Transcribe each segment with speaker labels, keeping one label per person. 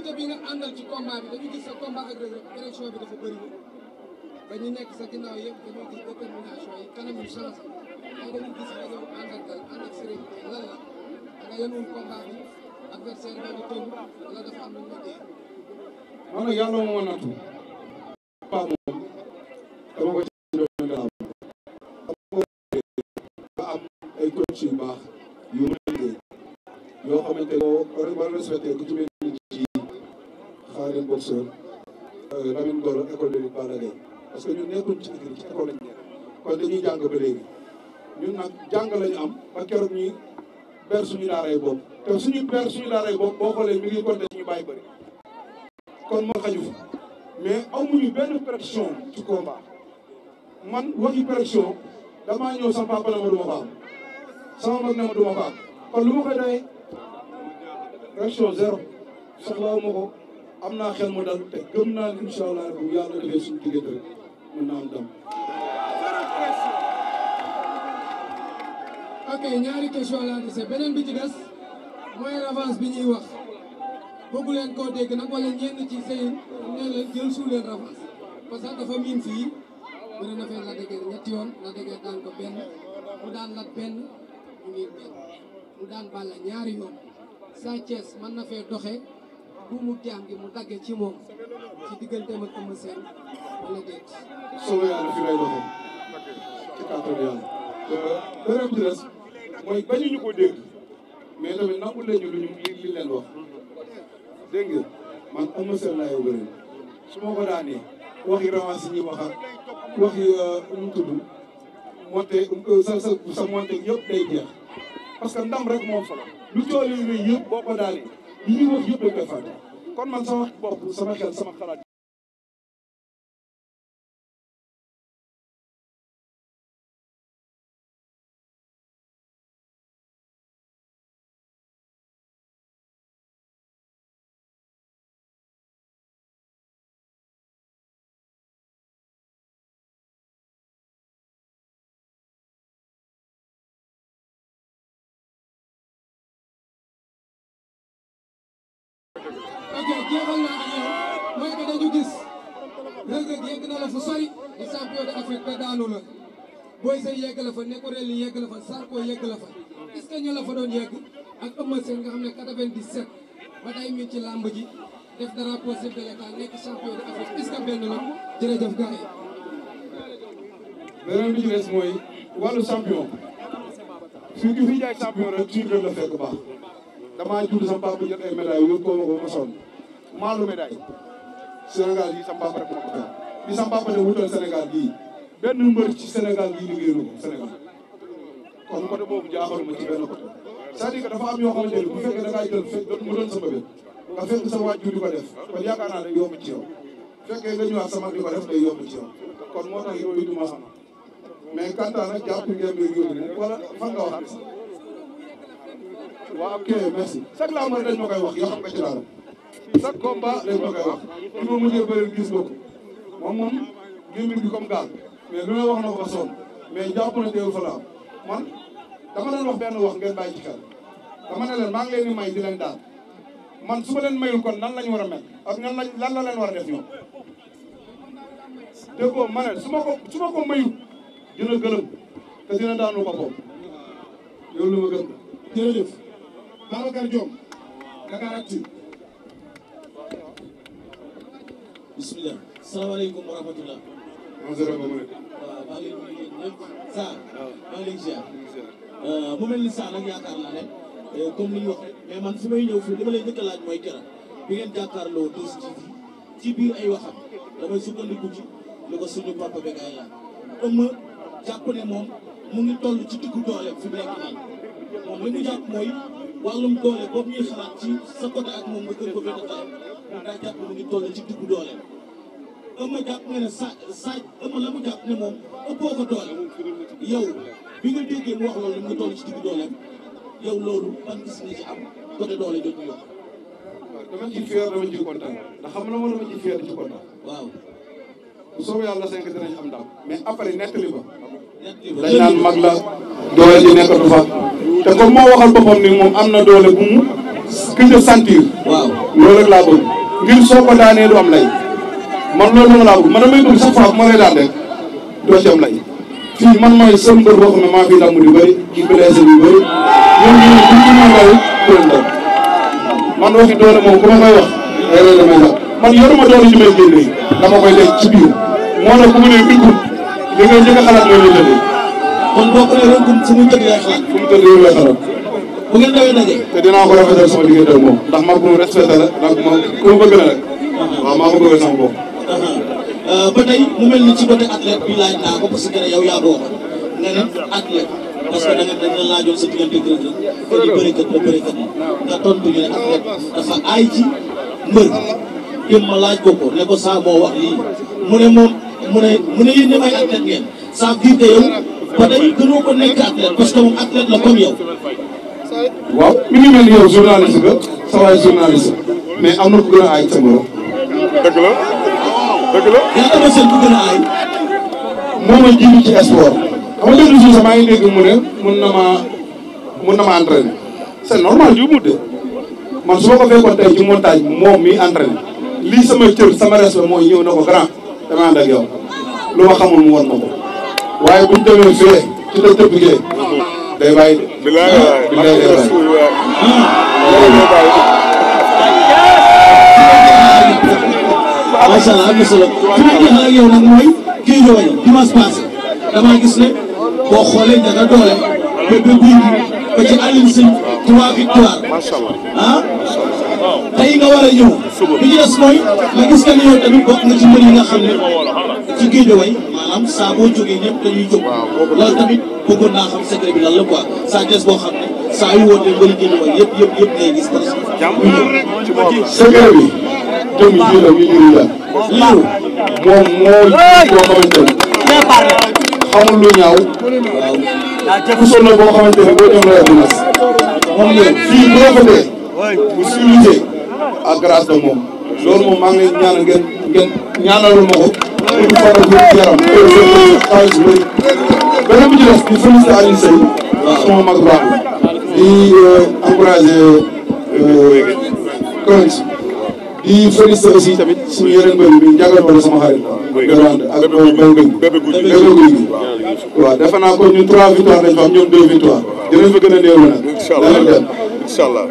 Speaker 1: qualité bi nga àndal ci combat bi dañu gis sa combat ak Reug Reug élection bi dafa bëri ba ñu nekk sa ginnaaw yëpp dañoo gis détermination yi kanam yu changé ay dañu gis nga ñëw ànd ak sérénité lan la da nga yenoon combat bi adversaire bi ñu tënk wala dafa am lu ñu dee.
Speaker 2: man nag yàlla moo ma nattu. waaw moom dama ko ci doon am ay coach yu baax yu ma liggéey yoo xamante ne war respecté ku ci mel ni ci Xaadim boxeur Lamine Golo école de lutte Balla Gaye parce que ñun nekkuñ ci école ci école lañ nekk kon dañuy jàng ba léegi ñun nag jàng lañu am ba keroog ñuy ber suñu daaray bopp te suñu ber suñu daaray bopp boo xoolee mi ngi compté suñu bàyyi bëri kon moo xaju fa mais amuñu benn pression ci combat man waxi pression damaa ñëw sama papa ne ma duma ko am sama mag ne ma duma ko am kon lu ma koy doyee pression zéro soxlaawu ma ko am naa xel mu dal te gëm naa ne incha allah bu yàlla defee suñu diggante rek mën naa am dam.
Speaker 1: ok ñaari question laa dese beneen bi ci des mooy revanche bi ñuy wax bëggu leen koo dégg nag wala ñenn ci sëyin ne leen jël suul leen revanche parce que dafa miin fii bëri na fee la déggee ñetti yoon la déggee daan ko benn mu daan lat benn mu miin benn mu daan Balla ñaari yoon Sa Thiès mën na fee doxe bu mu jaam gi mu dagge ci moom ci digganteem ak Eumeu Sène wala déet.
Speaker 2: solo yàlla fi lay doxee ci kàttan yàlla. beneen bi ci des mooy bañu ñu ko dégg mais tamit nangu leen ñu li leen wax dégg nga man Eumeu Sène laay bëri su ma ko daanee waxi revanche yi ñuy wax ak waxi nu mu tudd monté sa monté yëpp day jeex parce que ndam rek moom solo lu tool yi rëy yëpp boo ko daanee li ñuy wax yëpp dañ koy fàtte kon man sama bopp sama xel sama xalaat.
Speaker 1: ok jeexal naa ak yow mooy que dañu gis Reug Reug yegg na la fu sori di champion d'Afrique te daanu la Boy Seye yegg la fa Nékorelli yegg la fa Sarko yegg la fa est-ce que ñu la fa doon yegg ak Eumeu Sène nga xam ne 97 ba day min ci làmb ji def drapeau chef de l'État nekk champion d'Afrique est-ce que benn la jërëjëf gars yi.
Speaker 2: beneen bi ci des mooy wàllu champion su ki fi jaay champion rek suñu kër la fekk baax damaa judd sama papa jot ay médailles yóbbu ko ma ko ma sonn maalu médaille Sénégal yi sama papa rek ma ko fekk bi sama papa ne wutal Sénégal gii benn mbër ci Sénégal gii liggéeyu ko Sénégal kon côté boobu jaaxaluma ci benn côté c'est-à-dire que dafa am yoo xamante ne bu fekkee da ngaa jël fekk mu doon sama bët nga fekk sa waajur di ko def kon yaakaar naa day yomb ci yow fekkee nga ñëwaat sama di ko def day yomb ci yow kon moo tax yooyu du ma xam mais kantaan nag jàpp ngeen di yóbbu ne wala fan nga wax waaw ok merci chaque la ma dañ ma koy wax yoo xam nga ci daal chaque combat dañ ma koy wax li ma mujjee bëri gis nga ko moom gémmiñ bi comme gaal mais lu ne wax na ko ba sonn mais jàpp na teewul fa la am man dama leen wax benn wax ngeen bàyyi ci xel dama ne leen maa ngi leen di may di leen daal man su ma leen mayul kon nan lañ war a mel ak lan la leen war a def ñoom déggoo ma ne su ma ko mayul dina gëlëm te dina daanu boppam yow lu ma gëm
Speaker 1: jërëjëf Babacar Diom Dakaractu.
Speaker 3: bismillah salaamaaleykum wa rahmatulah.
Speaker 2: waaw
Speaker 3: maa ngi leen di nuyu ñëpp Sarr maa ngi leen ziar mu mel ni Sarr nag yaakaar naa ne comme li ñu wax mais man fi may ñëw fii li ma lay njëkk a laaj mooy keroog bi ngeen jàkkaarloo 2STV ci biir ay waxam damay sukkandiku ci li ko suñu papa bi ngay laaj Eumeu jàpp ne moom mu ngi toll ci diggu doole fi mu nekk nii moom li mu jàpp mooy wàllum doole boobu ñuy xalaat ci sa côté ak moom nga gën ko benn taay moom daa jàpp mu ngi toll ci diggu doole Eumeu jàpp nga ne Eumeu la mu jàpp ne moom ëppoo ko doole yow bi nga déggee mu wax loolu mu ngi toll ci diggu dooleem yow loolu ban gis nga ci am côté doole jot ñu wax.
Speaker 2: dama ci fier dama ci kontaan ndax xam na ma dama ci fier ci kontaan.
Speaker 3: waaw.
Speaker 2: bu soobee yàlla 5 dinañ am ndam mais après nettali ba. dañ naan mag la doole ji nekkatu fa te comme moo waxal boppam ni moom am na doole bu mu gëj a sentir.
Speaker 3: waaw
Speaker 2: loolu rek laa bëgg. ngir soo ko daanee du am lay man loolu laa bëgg man damay bëgg chaque fois bu ma lay daan rek doo ci am lay fii man mooy seen mbër boo xam ne maa fi damm di bëri di blessé yu bëri ñoom ñu buñ ci mangal doon dem man waxi doole moom ku ma koy wax ay damay sax man yoruma doole ñu may génnee dama koy def ci biir moo tax bu mu nee binkut li ngay njëkk a xalaat mooy ñu tëddee
Speaker 3: kon boo ko nee rënkun fu mu tëdd yaay xalaat
Speaker 2: fu mu tëddee yow lay xalaat
Speaker 3: bu ngeen dawee daje
Speaker 2: te dinaa ko rafetal sama diggante ak moom ndax maa ko respecté la ndax moom ku ma bëgg na rek waaw maa ko bëgg sama bopp
Speaker 3: ba tey mu mel ni ci côté athlète bi laaj naa ko parce que yow yaa ko waxoon nga ne athlète parce que dañ la laajoon sa diggante Reug Reug que ni bërikat la bërikat nga tontu ñu ne athlète dafa aay ci mbër dem ma laaj ko ne ko saa moo wax lii mu ne moom mu ne yéen ñëpp ay athlète ngeen ça veut dire que yow ba tey gënoo ko nekk athlète parce que moom athlète la comme yow.
Speaker 2: waaw mi ngi mel ni yow journaliste nga sa waay journaliste mais am na ku gën a aay sa morom. dëgg la dëgg la.
Speaker 3: yaa ngi seen ku gën a aay.
Speaker 2: moo ma jiitu ci sport. xam nga benn jour sax maa ngi dégg mu ne mun na ma entraîner c'est normal ju mu de man su ma ko fekkoon tey ci montage moom mi entraîner lii sama cër sama respect mooy ñëw na ko grand dama ànd ak yow lu ma xamul mu won ma ko waaye buñ demee fee ci la tëb gee day bàyyi de. bilaay day bàyyi.
Speaker 3: macha allah am na solo fi ma jeexal ak yow nag mooy Guédiawaye dimanche passé damaa gis ne boo xoolee da nga doole Bébé Gouy Gui ba ci Alioune Sèye 3 victoires ah tey nga war a ñëw bi ci des mooy ma gis que ne yow tamit bokk nga ci mbir yi nga xam ne ci Guédiawaye maanaam saa boo jógee ñëpp dañuy jóg loolu tamit bëggoon naa xam secret bi lan la quoi saa des boo xam ne saa yu wootee mbëri Guédiawaye yëpp ngay gis parce que
Speaker 2: secret bi jëm ji la ñu jëriñ la
Speaker 3: liiru
Speaker 2: moom moo boo xamante ne xamul lu ñaaw fu sol la boo xamante ne boo dem la yor nas moom ne fii boo ko dee bu civilisé à grâce de moom loolu moom maa ngi ñaanal ngeen ñaanalul ma ko pour ñu faral di yaram xaalis bu bëri beneen bi ci des di félicité Alioune Seye sama mag baax di encouragé Crunch di félicité aussi tamit suñu yeneen mbir bi njàngal wala sama xarit garande ak Bébé Gouy Gui waaw defe naa ko ñun 3 victoires lañ fa am ñoom 2 victoires dinañ fa gën a néew nag inchallah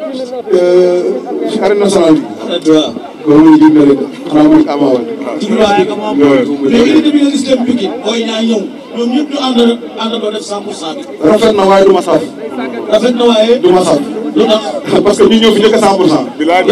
Speaker 2: arène nationale bi loolu muy jig na leen xanaa muy amawal
Speaker 3: ci léegi li bi nga gis dem Pikine booy ñaa ñëw ñoom ñëpp ñu àndandoo def 100% bi
Speaker 2: rafet na waaye du ma saf
Speaker 3: rafet na waaye
Speaker 2: du ma saf
Speaker 3: lu tax
Speaker 2: parce que ñu ñëw fi njëkk 100%.
Speaker 3: bi laa